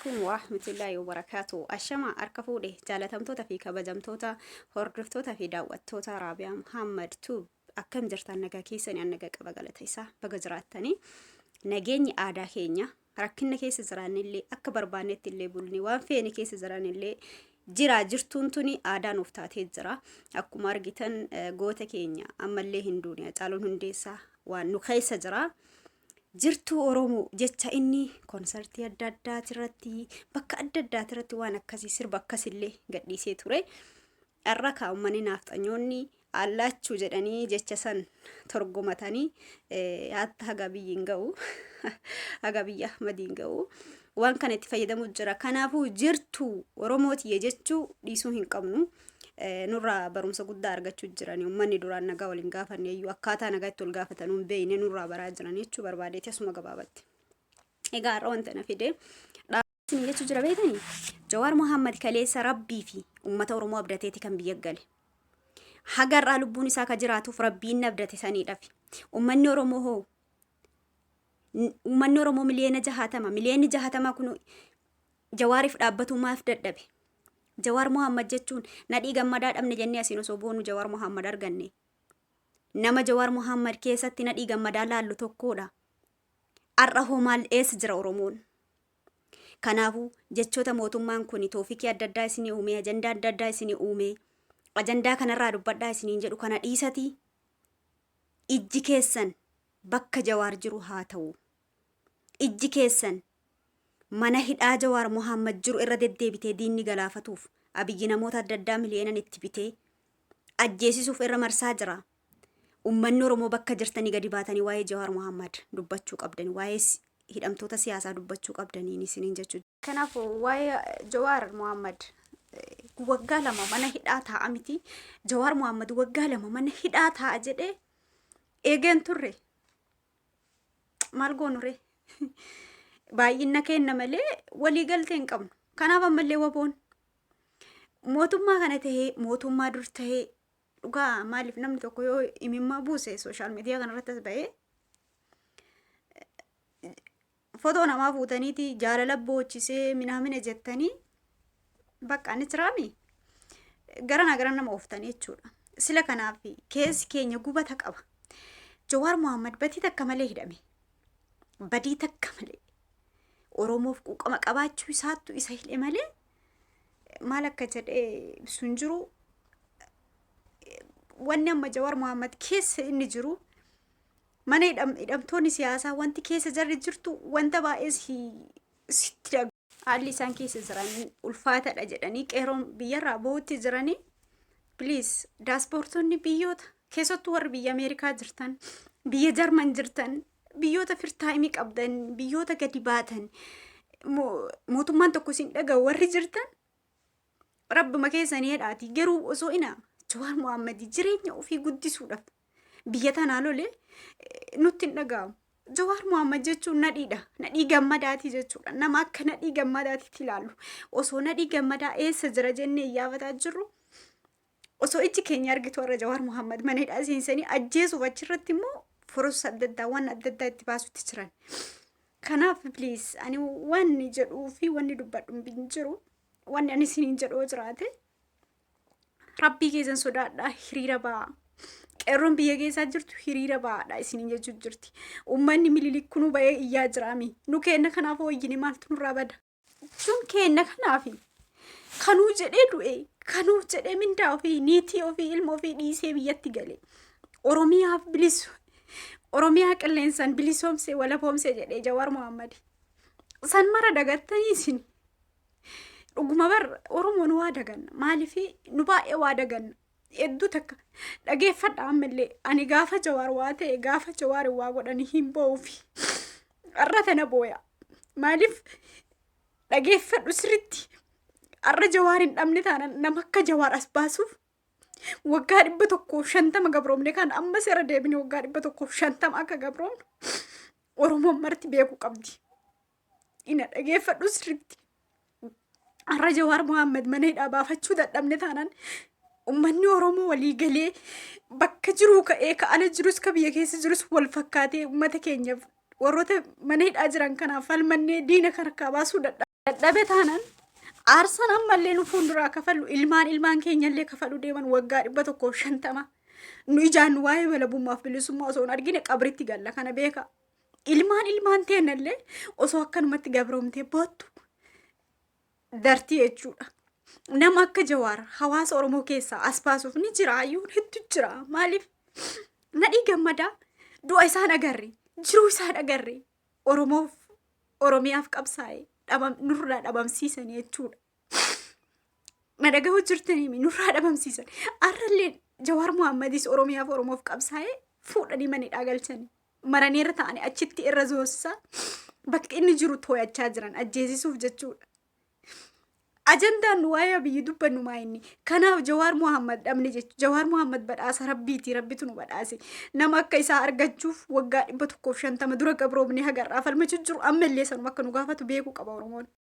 alaikum warahmatullahi wabarakaatu. Ashama harka fuudhe jaalatamtoota fi kabajamtoota hordoftoota fi daawwattoota Raabiyaa Muhammad Tube, akkam jirtan? Nagaa keessanii? An nagaa qaba, galata isaa. Baga jiraattanii. Nageenyi aadaa keenya. Rakkinna keessa jiraannillee, akka barbaannetti illee bulni, waan feene keessa jiraannillee, jira jirtuun tuni aadaa nuuf taatee jira. Akkuma argitan goota keenya ammallee hin duune, Hacaaluun Hundeessaa waan nu keessa jira. Jirtuu Oromoo jecha inni konsartii adda addaatirratti, bakka adda addaatirratti waan akkasii sirba akkasillee gadhiisee ture. Har'a kaa uummanni naafxanyoonni allaachuu jedhanii jecha san torgomatanii hatta haga biyyi hin ga'u, haga biyya Ahmadi hin ga'u, waan kana itti fayyadamuu jira. Kanaafuu jirtuu Oromoo tiyya jechuu dhiisuu hin qabnu. Nurraa barumsa guddaa argachuu jiran. Uummanni duraan nagaa waliin gaafanne iyyuu akkaataa nagaa itti wal gaafatan hin beekne nurraa baraa jiran jechuu barbaadeeti asuma gabaabatti. Egaa har'a wanta na fide isin jechuu jira beekanii, Jawaar Mohaammed kaleessa Rabbii fi uummata Oromoo abdateeti kan biyya gale. Haga har'aa lubbuun isaa ka jiraatuuf Rabbiin abdate saniidhafi. Uummanni Oromoo hoo, uummanni Oromoo miliyoona 60, miliyoonni 60 kun Jawaariif dhaabbatuu maaf dadhabe? Jawaar Mohaammed jechuun Nadhii Gammadaa dhabne jennee asiin osoo boonu Jawaar Mohaammed arganne. Nama Jawaar Mohaammed keessatti Nadhii Gammadaa laallu tokkodha. Har'a hoo maal, eessa jira Oromoon? Kanaafuu jechoota mootummaan kun toofikii adda addaa isinii uumee, ajandaa adda addaa isinii uumee, ajandaa kanarraa dubbadhaa isiniin jedhu kana dhiisatii ijji keessan bakka Jawaar jiru haa ta'u. Ijji keessan mana hidhaa Jawaar Mohaammed jiru irra deddeebitee diinni galaafatuuf Abiyyi namoota adda addaa miliyeenan itti bitee ajjeesisuuf irra marsaa jira. Uummanni Oromoo bakka jirtanii gadi baatanii waa'ee Jawaar Mohaammed dubbachuu qabdani, waa'ee hidhamtoota siyaasaa dubbachuu qabdanii isiniin jechuudha. Kanaaf waa'ee Jawaar Mohaammed waggaa 2 mana hidhaa taa'a miti. Jawaar Mohaammed waggaa 2 mana hidhaa taa'a jedhee eegeen turre. Maal goonu ree? Baay'ina kenna malee walii galtee hin qabnu. Kanaaf ammallee waboon mootummaa kana tahee, mootummaa dur tahee, dhugaa maaliif namni tokko yoo imimmaa buuse social media kanarratti as ba'ee fotoo namaa fuutaniiti jaalala boochisee minaamina jettanii bakka inni jiraami garanaa gara nama ooftanii jechuudha. Sila kanaaf keessi keenya gubata qaba. Jawaar Mohaammed badii takka malee hidhame. Badii takka malee. Oromoof quuqama qabaachuu isaattu isa hidhe malee maal akka jedhee ibsu hin jiru. Wanni amma Jawaar Mohaammed keessa inni jiru, mana hidhamtoonni siyaasaa wanti keessa jarri jirtu wanta baay'ee sitti dhaga'u. Haalli isaan keessa jiran ulfaataadha jedhanii qeeroon biyyarraa bahutti jiranii. Please, daaspoortonni biyyoota keessattuu warri biyya Ameerikaa jirtan, biyya Jarman jirtan, biyyoota free time qabdan, biyyoota gadi baatan, mootummaan tokko isin dhaga'u warri jirtan, rabbuma keessanii hedhaati garuu osoo ina Jawaar Mohaammed jireenya ofii guddisuudhaaf biyya tanaa lole nutti hin dhaga'amu. Jawaar Mohaammed jechuun Nadhiidha. Nadhii Gammadaati jechuudha. Nama akka Nadhii Gammadaatitti ilaallu. Osoo Nadhii Gammadaa eessa jira jennee iyyaafataa jirru, osoo ijji keenya argitu warra Jawaar Mohaammed mana hidhaa seensanii ajjeesuuf achirratti immoo forossa adda addaa, waan adda addaa itti baasutti jiran. Kanaaf please, ani wanni jedhuu fi wanni dubbadhu hin jiru. Wanni ani isiniin jedhu yoo jiraate, Rabbii keessan sodaadhaa, hiriira ba'aa. Qeerroon biyya keessaa jirtu hiriira ba'aadha isiniin jechuu jirti. Uummanni Mililik kunuu ba'ee iyyaa jiraami. Nu kenna kanaaf hooyyine maaltu nurraa bada? Sun kenna kanaafi. Kanuu jedhee du'e, kanuu jedhee mindaa ofii, niitii ofii, ilma ofii dhiisee biyyatti gale. Oromiyaaf bilisu. Oromiyaa qilleensaan bilisoomsee walaboomsee jedhee Jawaar Mohammad. San mara dagattanii isin. Dhuguma bar Oromoon waa daganna. Maaliif nu baay'ee waa daganna? Hedduu takka dhageeffadha ammallee, ani gaafa Jawaar waa ta'e, gaafa Jawaar waa godhani hin boo'uufi. Har'a tana booya. Maaliif dhageeffadhu sirritti. Har'a Jawaar hin dhabne taanaan nama akka Jawaar as baasuuf waggaa 150 gabroomne kan amma seera deebine waggaa 150 akka gabroomnu Oromoon marti beekuu qabdi. Ina dhageeffadhu sirritti. Har'a Jawaar Mohaammed mana hidhaa baafachuu dadhabne taanaan uummanni Oromoo walii galee bakka jiruu ka'ee, ka ala jirus ka biyya keessa jirus wal fakkaatee uummata keenyaaf, warroota mana hidhaa jiran kanaaf falmannee diina kan harkaa baasuu dadhabne. Dadhabe taanan aarsaan ammallee nu fuulduraa kafallu, ilmaan ilmaan keenyallee kafaluu deeman waggaa 150 nu ijaan waa'ee walabummaaf bilisummaa osoo hin argine qabritti galla, kana beeka. Ilmaan ilmaan teennallee osoo akkanumatti gabroomtee boottu dartii jechuudha. Nama akka Jawaar hawaasa Oromoo keessaa as baasuuf ni jira, hayyuun hedduu jira. Maaliif Nadhii Gammadaa du'a isaan agarre, jiruu isaan agarre, Oromoof Oromiyaaf qabsaa'e nurraa dhabamsiisan jechuudha. Na dhagahuu jirtanii nurraa dhabamsiisan. Arrallee Jawaar Mohaammadis Oromiyaaf Oromoof qabsaa'e fuudhanii manidhaa galchanii. Maranii irra ta'anii achitti irra zoosisaa bakka inni jiru too'achaa jiran ajjeesisuuf jechuudha. Ajandaan nu waa'ee Abiyyi dubbannu maa inni? Kanaaf Jawaar Mohammad dhabne jechuudha. Jawaar Mohammad badhaasa Rabbiiti. Rabbitu nu badhaase. Nama akka isaa argachuuf waggaa 150 dura gabroomnee hagarraa falmachuu jiru, ammallee sanuma akka nu gaafatu beekuu qaba Oromoon.